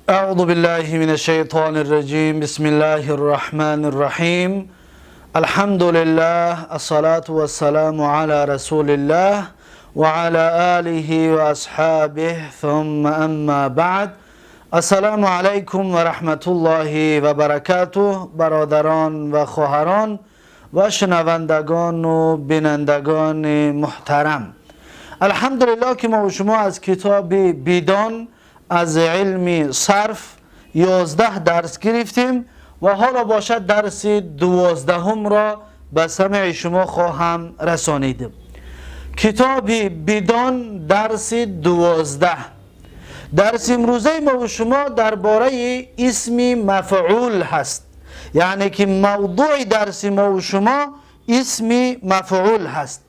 أعوذ بالله من الشيطان الرجيم. بسم الله الرحمن الرحيم. الحمد لله، الصلاة والسلام على رسول الله وعلى آله وأصحابه، ثم أما بعد. السلام علیکم و رحمت الله و برکاته. برادران و خواهران و شنوندگان و بینندگان محترم، الحمدلله که ما و شما از کتاب بیدان از علم صرف 11 درس گرفتیم و حالا باشد درس 12 را به سمع شما خواهم رسانید. کتاب بیدان، درس 12. درس امروزه ما و شما درباره اسم مفعول هست، یعنی که موضوع درس ما و شما اسم مفعول هست.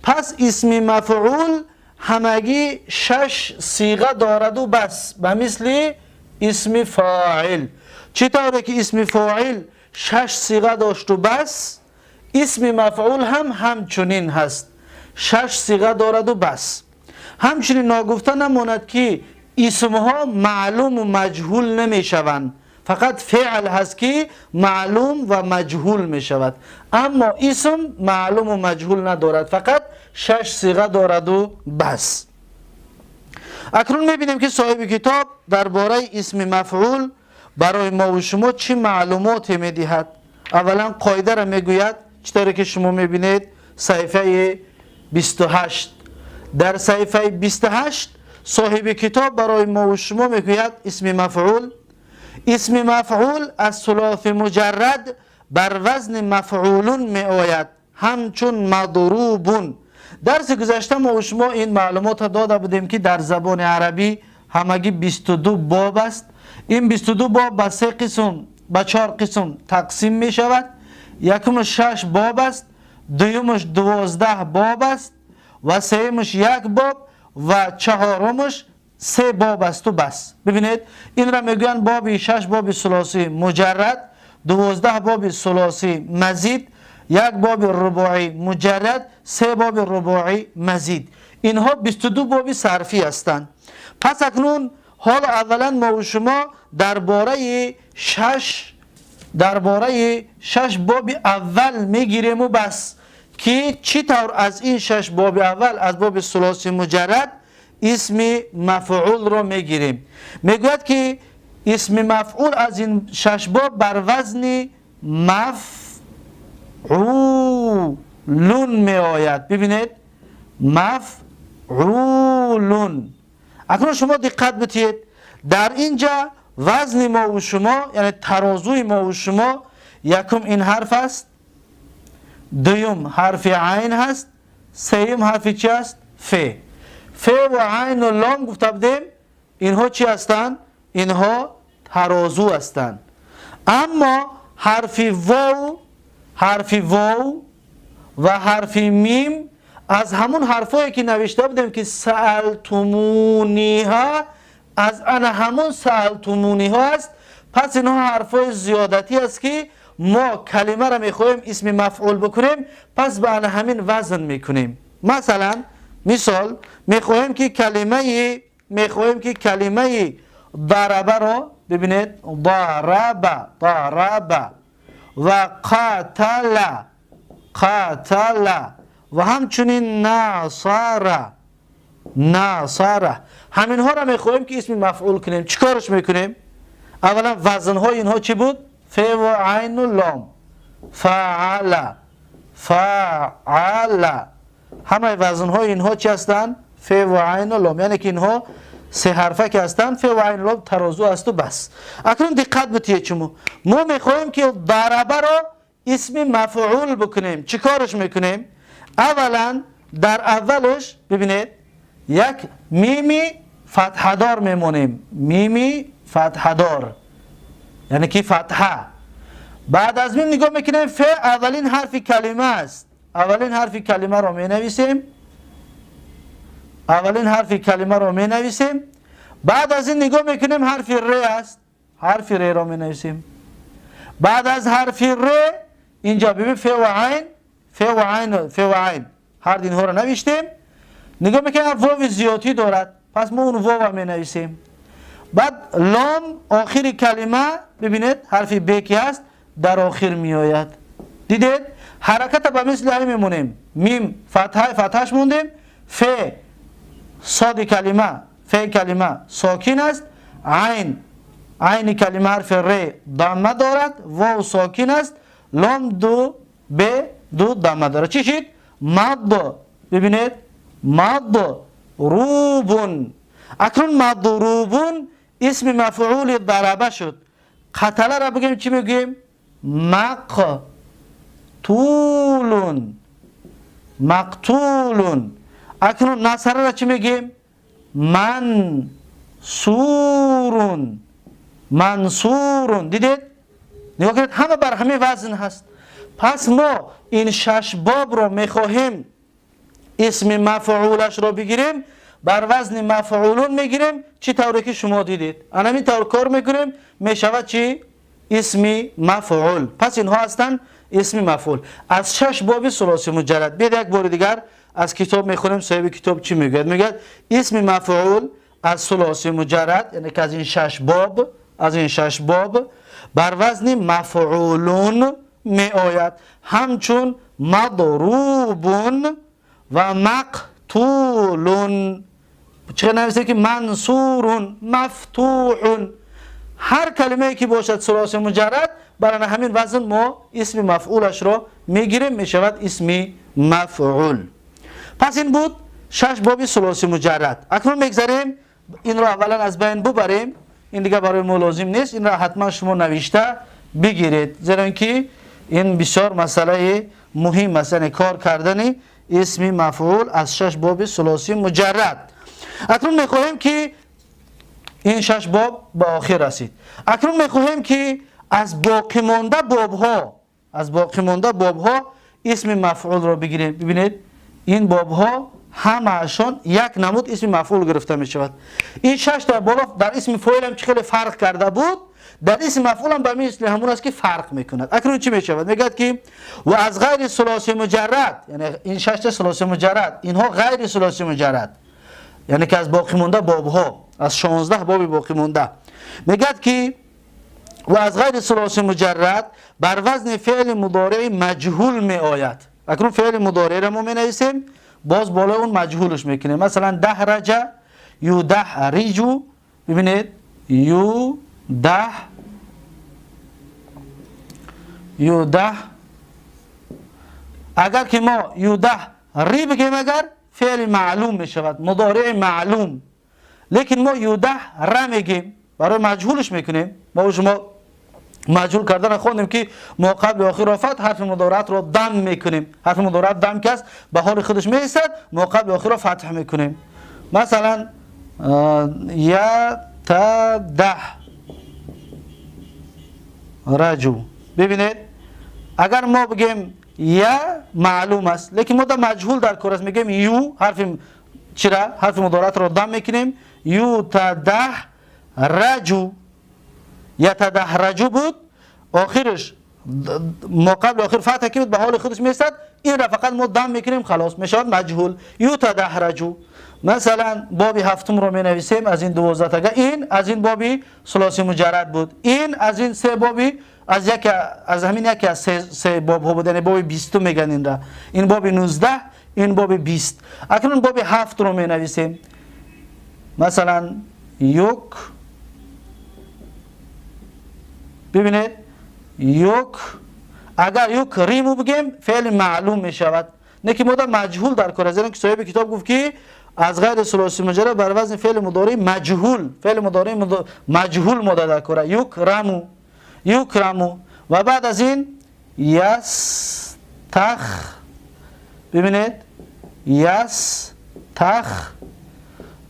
پس اسم مفعول همگی شش صیغه دارد و بس، به مثل اسم فاعل. چطوره که اسم فاعل شش صیغه داشت و بس، اسم مفعول هم همچنین هست، شش صیغه دارد و بس. همچنین ناگفته نماند که اسمها معلوم و مجهول نمیشوند، فقط فعل هست که معلوم و مجهول می شود، اما اسم معلوم و مجهول ندارد، فقط شش صیغه دارد و بس. اکنون میبینیم که صاحب کتاب درباره اسم مفعول برای ما و شما چی معلومات میدهد. اولا قاعده را میگوید، چطوری که شما میبینید صفحه 28. در صفحه 28 صاحب کتاب برای ما و شما میگوید اسم مفعول از ثلاث مجرد بر وزن مفعولون می آید، همچون مضروبون. درس گذشته ما و شما این معلومات داده بودیم که در زبان عربی همگی 22 باب است. این 22 باب به سه قسم، به چهار قسم تقسیم می شود. یکمش شش باب است، دویمش 12 باب است و سیمش یک باب و چهارمش سه باب است و بس. ببینید، این را میگویند باب شش باب ثلاثی مجرد، 12 باب ثلاثی مزید، یک باب رباعی مجرد، سه باب رباعی مزید. اینها 22 باب صرفی هستند. پس اکنون حال اولا ما و شما درباره شش باب اول میگیریم و بس، که چی طور از این شش باب اول، از باب ثلاثی مجرد اسم مفعول را میگیریم. میگوید که اسم مفعول از این شش باب بر وزن مفعولون می آید. ببینید، مفعولون. اکنون شما دقت بتید، در اینجا وزن ما و شما، یعنی ترازوی ما و شما، یکم این حرف است، دوم حرف عین هست، سوم حرف چی است؟ ف. ف و عین و لام گفته بودیم اینها چی هستند؟ اینها ترازو هستند. اما حرف واو، حرف واو و حرف میم از همون حرفایی که نوشته بودیم که سألتمونیها، از ان همون سألتمونیها است. پس اینها حرفای زیادتی است که ما کلمه را میخواهیم اسم مفعول بکنیم، پس به ان همین وزن میکنیم. مثلا مثال، میخواهیم که کلمه ضرب را، ببینید، ضرب، ضرب و قتل، قتل و همچنین نصر، نصر، همینها را میخواهیم که اسم مفعول کنیم. چیکارش میکنیم؟ اولا وزن های اینها چی بود؟ ف و عین و لام. فعل، فعل. همه وزن های اینها چی هستند؟ ف و عین و لام. یعنی که اینها سه حرفه که هستند، ف و عین و لام ترازو است و بس. اکنون دقت بتید، شما ما میخواهیم که ضربه را اسم مفعول بکنیم. چی کارش میکنیم؟ اولا در اولش ببینید یک میمی فتحه میمونیم، میمی فتحه دار، یعنی که فتحه. بعد از میم نگاه میکنیم، ف اولین حرف کلمه است. اولین حرف کلمه را می نویسیم، اولین حرف کلمه را می نویسیم. بعد از این نگاه میکنیم حرف ر است، حرف ر را می نویسیم. بعد از حرف ر اینجا ببین، ف و عین، ف و عین، ف و عین، هر اینها را نوشتیم. نگاه میکنیم واو زیادی دارد، پس ما اون واو می نویسیم. بعد لام آخر کلمه، ببینید حرف ب که هست در آخر می آید. دیدید؟ حرکت به مثل همین میمونیم. میم فتحه، فتحش موندیم. ف صاد کلمه، ف کلمه ساکن است. عین، عین کلمه حرف ر ضمه دارد. واو ساکن است. لام دو ب دو ضمه دارد. چی شد؟ مد. ببینید مد روبون. اکنون مضروبون اسم مفعول ضربه شد. قتله را بگیم چی میگیم؟ مقتولون. مقتولون. اکنون نصره را چی میگیم؟ منصورون. منصورون. دیدید؟ نگاه کنید همه بر همه وزن هست. پس ما این شش باب را میخواهیم اسم مفعولش را بگیریم، بر وزن مفعولون میگیریم. چی طوری که شما دیدید همین طور کار میکنیم، میشود چی؟ اسم مفعول. پس اینها هستند اسم مفعول از شش باب ثلاثی مجرد. بیاید یک بار دیگر از کتاب میخونیم. صاحب کتاب چی میگوید؟ میگوید اسم مفعول از ثلاثی مجرد، یعنی که از این شش باب، از این شش باب بر وزن مفعولون می آید، همچون مضروبون و مقتولون. چه نوشته که منصورون، مفتوحون. هر کلمه که باشد ثلاثی مجرد، برای همین وزن ما اسم مفعولش را میگیریم، میشود اسم مفعول. پس این بود شش باب ثلاثی مجرد. اکنون میگذریم این را اولا از بین ببریم، این دیگه برای ما لازم نیست. این را حتما شما نوشته بگیرید، زیرا که این بسیار مسئله مهم است، یعنی کار کردن اسم مفعول از شش باب ثلاثی مجرد. اکنون میخواهیم که این شش باب به آخر رسید. اکنون میخواهیم که از باقی مانده بابها، از باقی مانده بابها اسم مفعول را بگیریم. ببینید این بابها همه‌شان یک نمود اسم مفعول گرفته می شود. این شش تا بالا در اسم فاعل هم خیلی فرق کرده بود، در اسم مفعول هم به مثل همون است که فرق میکند. اکنون چی می شود؟ میگه که و از غیر ثلاثی مجرد، یعنی این شش تا ثلاثی مجرد، اینها غیر ثلاثی مجرد، یعنی که از باقی مانده بابها، از 16 باب باقی مانده، میگه که و از غیر ثلاثی مجرد بر وزن فعل مضارع مجهول می آید. اکنون فعل مضارع را ما می نویسیم، باز بالا اون مجهولش میکنیم. مثلا ده رجع، یو ده ریجو. ببینید یو ده، یو ده. اگر که ما یو ده ری بگیم اگر فعل معلوم میشود، مضارع معلوم. لیکن ما یو ده ر میگیم، برای مجهولش میکنیم. ما شما مجهول کردن خوندیم که ما قبل آخر را فتح حرف مضارعت را دم میکنیم. حرف مضارعت دم که است به حال خودش میایستد، ما قبل آخر را فتح میکنیم. مثلا یا تا ده رجو. ببینید اگر ما بگیم یا معلوم است، لیکن ما در مجهول در کار است، میگیم یو حرف چرا حرف مضارعت را دم میکنیم. یو تا ده رجو، یتدحرجو بود، آخرش ما قبل آخر فتح که بود به حال خودش میستد، این را فقط ما دم میکنیم، خلاص میشود مجهول. یتدحرجو. مثلا باب هفتم رو می نویسیم از این 12 تا، این از این بابی ثلاثی مجرد بود، این از این سه بابی از یک از همین یکی از سه باب ها بود، یعنی باب 20 میگن این را، این باب 19، این باب 20. اکنون باب هفت رو می نویسیم. مثلا یک، ببینید یک، اگر یک ریمو بگیم فعل معلوم می شود، نه که مادام مجهول در کار است. که صاحب کتاب گفت که از غیر ثلاثی مجرد بر وزن فعل مضارع مجهول، فعل مضارع مجهول ماده در کار، یک رمو، یک رمو. و بعد از این یستخ، ببینید یستخ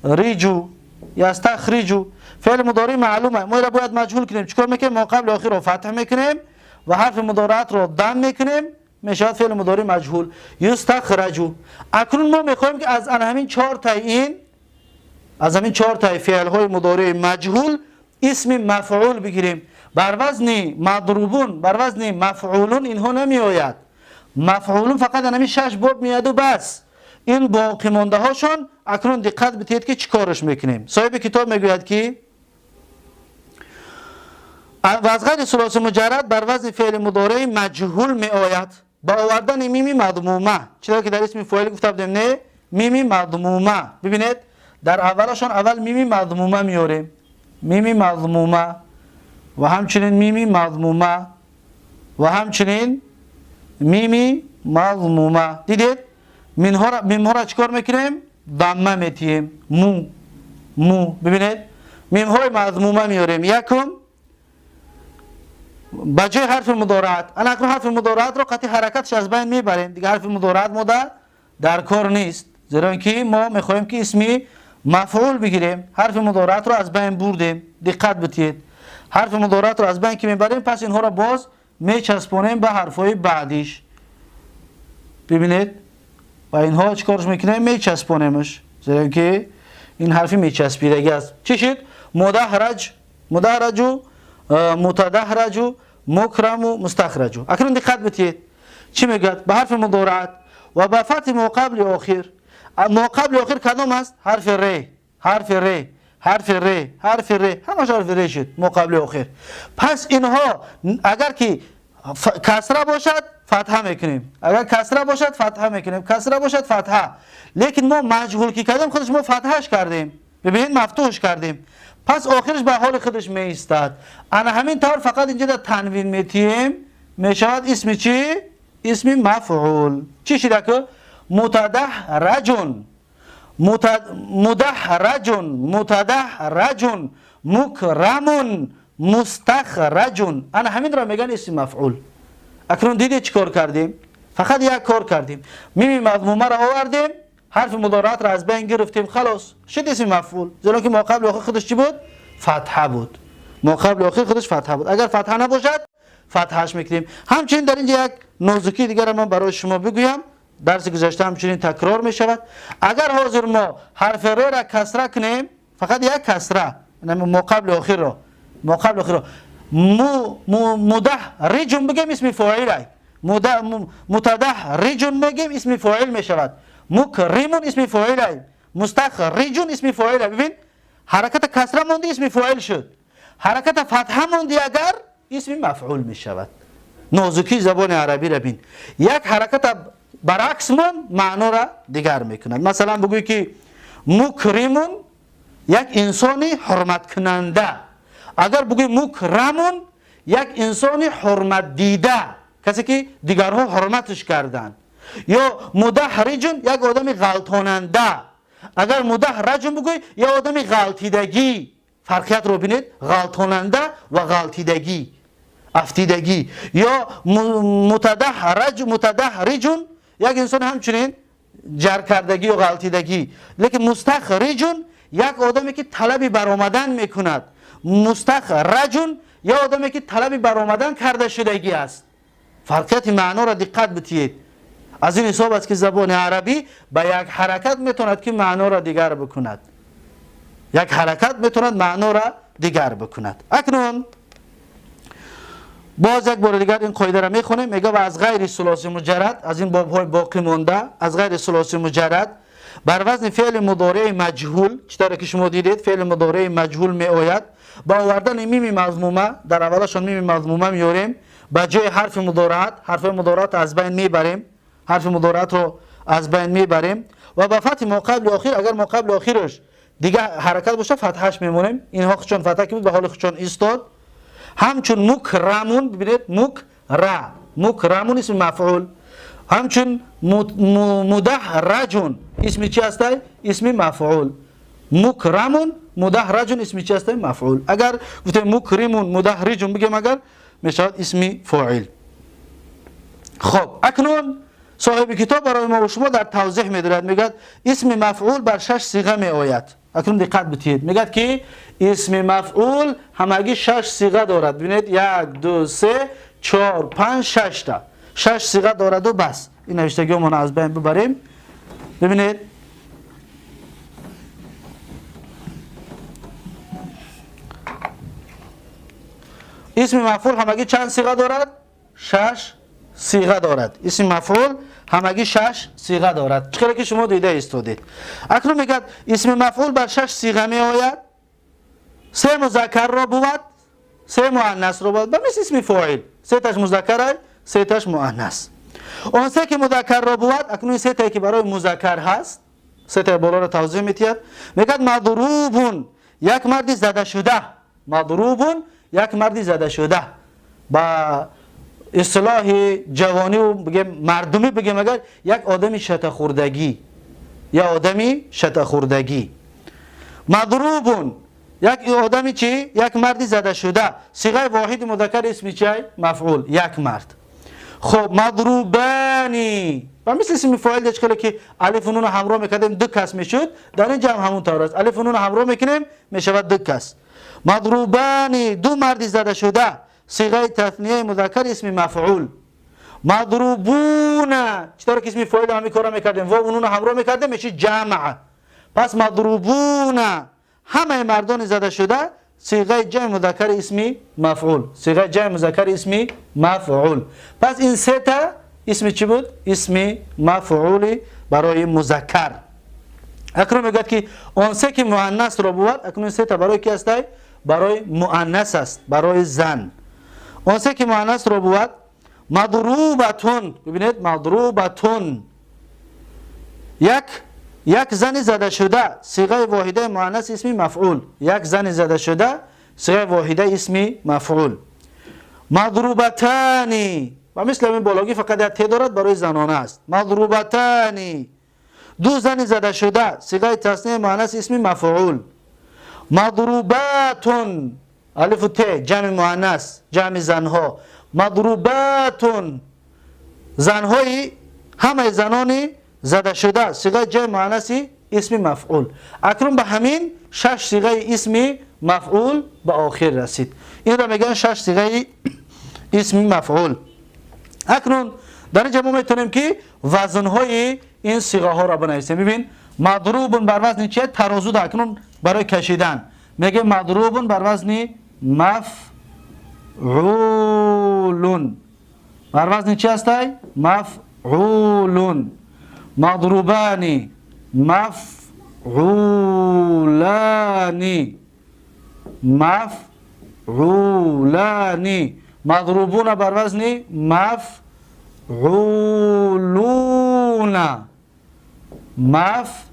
ریجو، یستخرجو فعل مضارع معلومه، ما را باید مجهول کنیم. چیکار میکنیم؟ ما قبل آخر رو فتح میکنیم و حرف مضارعت رو دم میکنیم، میشود فعل مضارع مجهول یستخرجو. اکنون ما میخوایم که از همین چهار تا این، از همین چهار تا فعل های مضارع مجهول اسم مفعول بگیریم. بر وزن مضروبون، بر وزن مفعولون اینها نمی آید. مفعولون فقط همین شش باب میاد و بس. این باقی مانده هاشون اکنون دقت بدهید که چیکارش میکنیم. صاحب کتاب میگوید که و از غیر ثلاثی مجرد بر وزن فعل مضارع مجهول می آید با آوردن میم مضمومه. چرا که در اسم فاعل گفته بودیم نه، میم مضمومه. ببینید در اولشان اول میم مضمومه میاریم، میم مضمومه و همچنین میم مضمومه و همچنین میم مضمومه. دیدید میم ها را چیکار میکنیم؟ ضمه میتیم. مو مو. ببینید میم های مضمومه میاریم. یکم با جای حرف مضارعت، الان حرف مضارعت رو قطعی حرکتش از بین میبریم دیگه، حرف مضارعت ما در کار نیست، زیرا که ما میخوایم که اسمی مفعول بگیریم. حرف مضارعت رو از بین بردیم. دقت بدید، حرف مضارعت رو از بین که میبریم پس اینها رو باز میچسبونیم به حرفهای بعدیش. ببینید و اینها چیکارش میکنیم؟ میچسبونیمش، زیرا که این حرفی میچسبیدگی است. چی شد؟ مدحرج، مدحرج، متدحرج، مکرم و مستخرج. اکنون دقت بدید چی میگه؟ به حرف مضارعت و به فتح ما قبل آخر. ما قبل آخر کدام است؟ حرف ر، حرف ر، حرف ر، حرف ر، همش حرف ر شد ما قبل آخر. پس اینها اگر که کسره باشد فتحه میکنیم، اگر کسره باشد فتحه میکنیم، کسره باشد فتحه. لیکن ما مجهول که کردیم خودش ما فتحش کردیم، ببینید مفتوحش کردیم، پس آخرش به حال خودش می ایستد. انا همین طور فقط اینجا در تنوین میتیم میشود اسم چی؟ اسم مفعول. چی شده که متدحرجون، مدحرجون، متدحرجون، مکرمون، مستخرجون. انا همین را میگن اسم مفعول. اکنون دیدی چی کار کردیم؟ فقط یک کار کردیم، میم مضمومه را آوردیم، حرف مضارعت را از بین گرفتیم، خلاص شد اسم مفعول. زیرا که ما قبل آخر خودش چی بود؟ فتحه بود. ما قبل آخر خودش فتحه بود. اگر فتحه نباشد فتحش میکنیم. همچنین در اینجا یک نازکی دیگر من برای شما بگویم، درس گذشته همچنین تکرار می شود. اگر حاضر ما حرف ر را کسره کنیم، فقط یک کسره، ما قبل آخر را، ما قبل آخر را مدحرجون بگیم اسم فاعل، متدحرجون بگیم اسم فاعل می شود، مکرمون اسم فاعل، مستخرجون اسم فاعل. ببین حرکت کسره ماندی اسم فاعل شد، حرکت فتحه ماندی اگر اسم مفعول می شود. نازکی زبان عربی را بین، یک حرکت برعکس من معنا را دیگر میکند. مثلا بگوی که مکرمون یک انسانی حرمت کننده، اگر بگوی مکرمون یک انسانی حرمت دیده، کسی که دیگرها حرمتش کردن. یا مدحرجون یک آدم غلطاننده، اگر مدحرجون بگوی یک آدم غلطیدگی. فرقیت رو بینید، غلطاننده و غلطیدگی، افتیدگی. یا متدحرج، متدحرجون یک انسان همچنین جر کردگی و غلطیدگی. لیکن مستخرجون یک آدمی که طلب برآمدن میکند، مستخرجون یک آدمی که طلب برآمدن کرده شدگی است. فرقیت معنا را دقت بدهید. از این حساب است که زبان عربی با یک حرکت میتواند که معنا را دیگر بکند، یک حرکت میتواند معنا را دیگر بکند. اکنون باز یک بار دیگر این قاعده را میخونیم. میگه و از غیر ثلاثی مجرد، از این بابهای باقی مونده، از غیر ثلاثی مجرد بر وزن فعل مضارع مجهول، چطور که شما دیدید فعل مضارع مجهول می آید با آوردن میم مضمومه، در اولشان میم مضمومه میاریم، به جای حرف مضارعت، حرف مضارعت از بین میبریم، حرف مضارعت رو از بین میبریم و با فتح ما قبل آخر، اگر ما قبل آخرش دیگه حرکت باشه فتحش میمونیم. اینها خودشون فتح که بود به حال خودشون ایستاد. همچون مکرمون، ببینید مکرمون اسم مفعول، همچون مدحرجون اسم چی هست؟ اسم مفعول. مکرمون مدحرجون اسم چی هست؟ مفعول. اگر گفتیم مکرمون مدحرجون بگیم اگر میشود اسم فاعل. خب اکنون صاحب کتاب برای ما و شما در توضیح میدهد، میگه اسم مفعول بر شش صیغه می آید. اکنون دقت بدهید، میگه که اسم مفعول همگی شش صیغه دارد. ببینید 1 2 3 4 5 6 تا 6 صیغه دارد و بس. این نوشتگیمون از بین ببریم. ببینید اسم مفعول همگی چند صیغه دارد؟ 6 صیغه دارد. اسم مفعول همگی 6 صیغه دارد، چرا که شما دیده ایستادید. اکنون میگه اسم مفعول بر 6 صیغه می آید. 3 مذکر را بود، се муаннас ро буд, ба мисли исми фоил, се таш музаккар, се таш муаннас. Он се ки музаккар ро буд, акнун се тае ки барои музаккар ҳаст, се таи боло ро тавзеҳ медиҳад. Мегӯяд мадрубун, як марди зада шуда. Мадрубун, як марди зада шуда. Ба истилоҳи ҷавонӣ бигем, мардумӣ бигем, агар як одами шатахӯрдагӣ, я одами шатахӯрдагӣ. Мадрубун, як одами чӣ? Як марди зада шуда. Сиғаи воҳиди музаккар исми чай? Мафъул, як мард. Хоб, мадрубани ба мисли исми фоил деш хеле ки алифу нуна ҳамроҳ мекардем, ду кас мешуд, дар ин ҷа ҳам ҳамон тавр аст. Алифу нуна ҳамроҳ мекунем, мешавад ду кас. Мадрубани, ду марди зада шуда, сиғаи таснияи музаккар исми мафъул. Мадрубуна, читавре ки исми фоил ҳамин кора мекардем, вову нуна ҳамроҳ мекардем, мешид ҷамъ. Пас мадрубуна, ҳамаи мардони зада шуда, сиғаи ҷамъи музаккари исми мафъул, сиғаи ҷамъи музаккари исми мафъул. Пас ин сета исми чӣ буд? Исми мафъули барои музаккар. Акнун мегӯяд ки он се ки муаннасро бувад. Акнун сета барои ки ҳастай? Барои муаннас аст, барои зан. Он се ки муаннасро бувад, мадрубатун, бибинед, мадрубатун, як зани зада шуда, сиғаи воҳидаи муаннас исми мафъул, як зани зада шуда, сиғаи воҳидаи исми мафъул. Мадрубатани, ва мисли ҳамин бологӣ, фақат як те дорад, барои занона аст. Мадрубатани, ду зани зада шуда, сиғаи таснияи муаннас исми мафъул. Мадрубатун, алифу те, ҷамъи муаннас, ҷамъи занҳо. Мадрубатун, занҳои, ҳамаи занони зада шуда, сиғаи ҷамъи муаннаси исми мафъул. Акнун ба ҳамин шаш сиғаи исми мафъул ба охир расид. Инро мегӯянд шаш сиғаи исми мафъул. Акнун дар инҷа мо метавонем ки вазнҳои ин сиғаҳоро бинависем. Бибин, мадрубун бар вазни чия? Тарозу да. Акнун барои кашидан мегӯем мадрубун бар вазни мафъулун. Бар вазни чи ҳастай? Мафъулун. Мадрубани, мафъулани, мафъулани. Мадрубуна бар вазни мафъулуна, мафъулуна.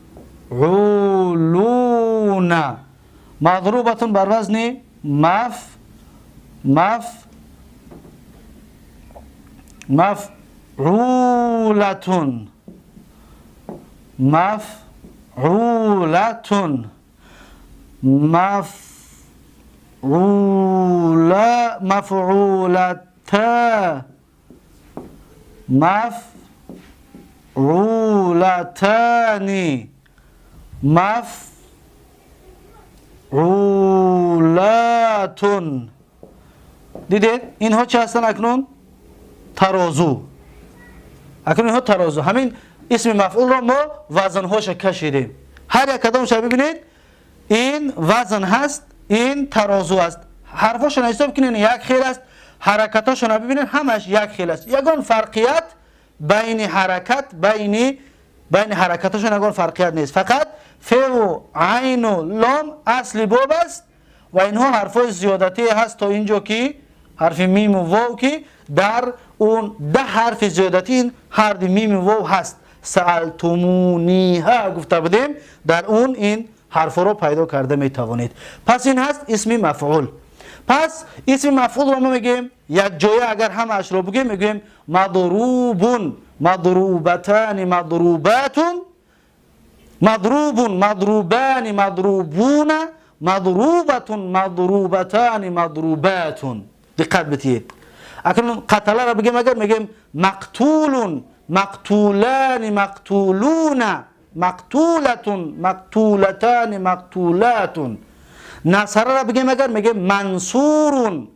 Мадрубатун бар вазни маф маф мафъулатун, мафъулатун. Мафъула, мафъулата, мафъулатани, мафъулатун. Дидед, инҳо чӣ ҳастанд? Акнун тарозу, акнун инҳо тарозу. Ҳамин исми мафъулро мо вазнҳоша кашидем. Ҳар як кадомша бибинед, ин вазн ҳаст, ин тарозу аст. Ҳарфошона ҳисоб кунед, як хел аст. Ҳаракатошона бибинед, ҳамаш як хел аст. Ягон фарқият байни ҳаракат, байни ҳаракатошон ягон фарқият нест. Фақат феву айну лом асли боб аст ва инҳо ҳарфҳои зиёдатие ҳаст, то инҷо ки ҳарфи миму вов, ки дар он 10 ҳарфи зиёдатӣ ин ҳарфи миму вов ҳаст. Саалтумуниҳа гуфта будем, дар он ин ҳарфҳоро пайдо карда метавонед. Пас ин ҳаст исми мафъул. Пас исми мафъулро мо мегӯем якҷоя, агар ҳамаашро бигӯем, мегӯем мадрубун, мадрубатани, мадрубатун, мадрубун, мадрубани, мадрубуна, мадрубатун, мадрубатани, мадрубатун. Диққат битиед. Акнун қаталаро бигем агар, мегӯем мақтулун, мақтулани, мақтулуна, мақтулатун, мақтулатани, мақтулатун. Насараро бигем агар, мегӯем мансурун,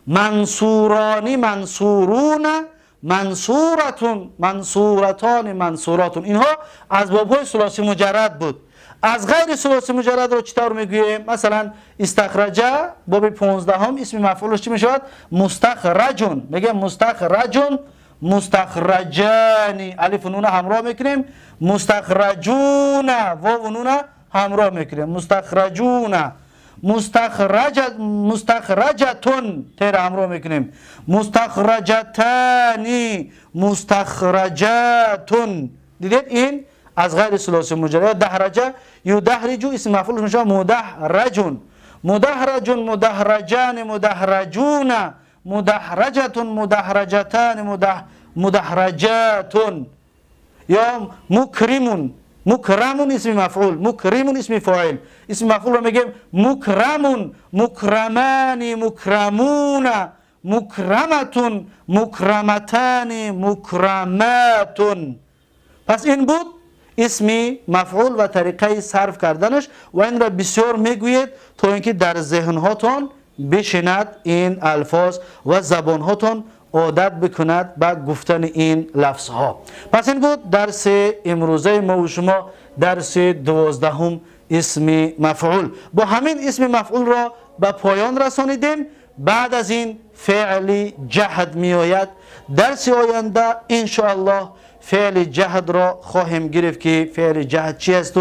мансурони, мансуруна, мансуратун, мансуратони, мансуратун. Инҳо аз бобҳои сулоси муҷаррад буд. Аз ғайри сулоси муҷаррадро чӣ тавр мегӯем? Масалан, истахраҷа, боби 15-ум, исми мафъулаш чӣ мешавад? Мустахраҷун. Мегӯем мустахраҷун, мустахраҷани, алифу нуна ҳамроҳ мекунем, мустахраҷуна, вову нуна ҳамроҳ мекунем, мустахраҷуна. مستخرجة، ت را همراه میکنیم، مستخرجتان، مستخرجات. دیدید؟ این از غیر ثلاثی مجرد. دحرج یدحرج، اسم مفعول میشه مدحرج، مدحرج، مدحرجان، مدحرجون، مدحرجة، مدحرجتان، مدحرجات. یا مکرم، مکرم اسم مفعول، مکرم اسم فاعل، اسم مفعول رو میگیم مکرم، مکرمان، مکرمون، مکرمة، مکرمتان، مکرمات. پس این بود اسم مفعول و طریقه صرف کردنش و این را بسیار میگویید تا اینکه در ذهن هاتون بشیند این الفاظ و زبان هاتون عادت بکند به گفتن این لفظ ها. پس این بود درس امروزه ما و شما، درس 12، اسم مفعول. با همین اسم مفعول را به پایان رسانیدیم. بعد از این فعل جهد می آید. درس آینده انشاءالله فعل جهد را خواهیم گرفت که فعل جهد چی است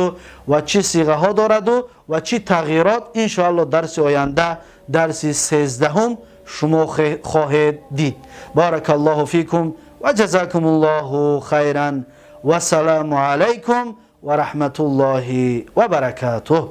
و چی صیغه ها دارد و چی تغییرات. انشاءالله درس آینده، درس 13، شما خواهید دید. بارک الله فیکم و جزاکم الله خیرا و سلام علیکم و رحمت الله و برکاته.